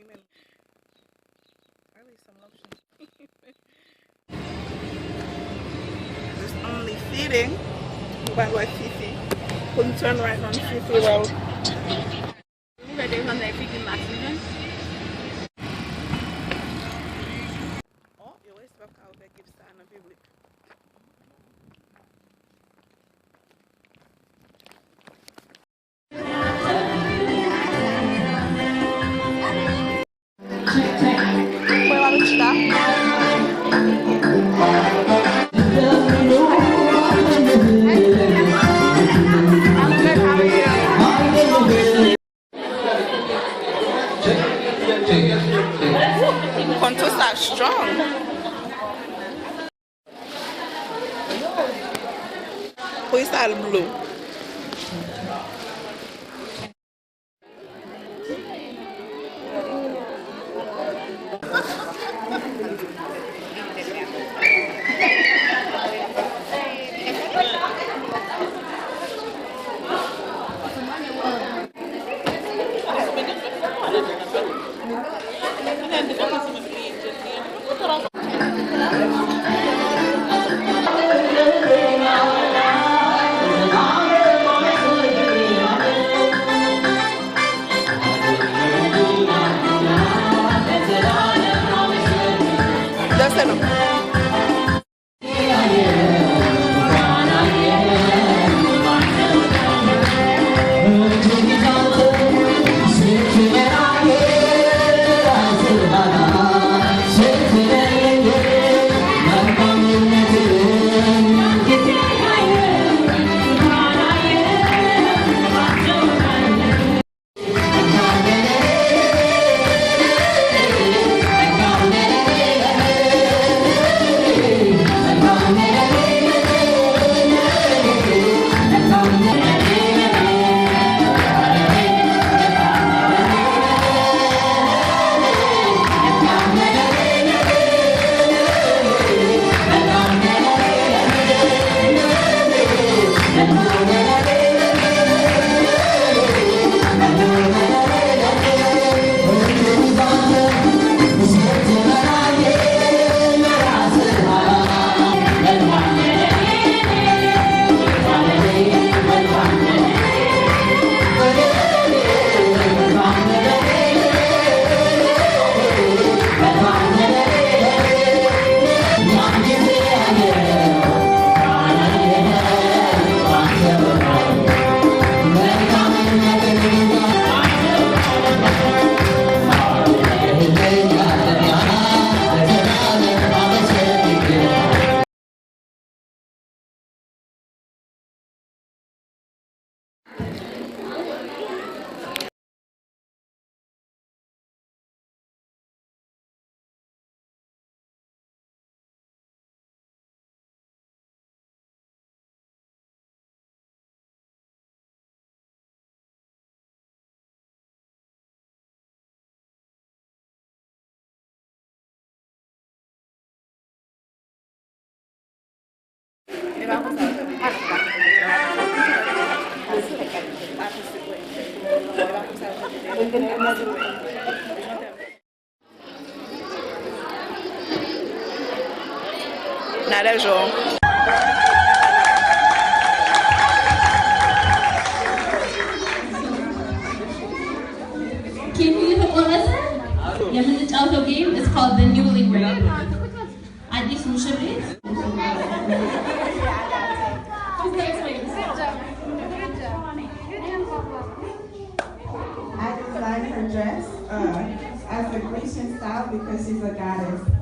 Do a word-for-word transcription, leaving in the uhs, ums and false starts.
At least some lotion. It's only fitting. Mwen pral wè Fifi. Pou n turn right on Fifi Road. Mwen te konn lè Fifi Max Vision. Oh, yo wè si pap ka ouvè gift sa nan piblik. Kontou sa strong. Poukisa l blue? Danse non. Not at all. Can we look at what I said? የምንጫወተው game is called the Newlywed. አዲስ ሙሽሪት. I designed her dress, uh, as a Grecian style because she's a goddess.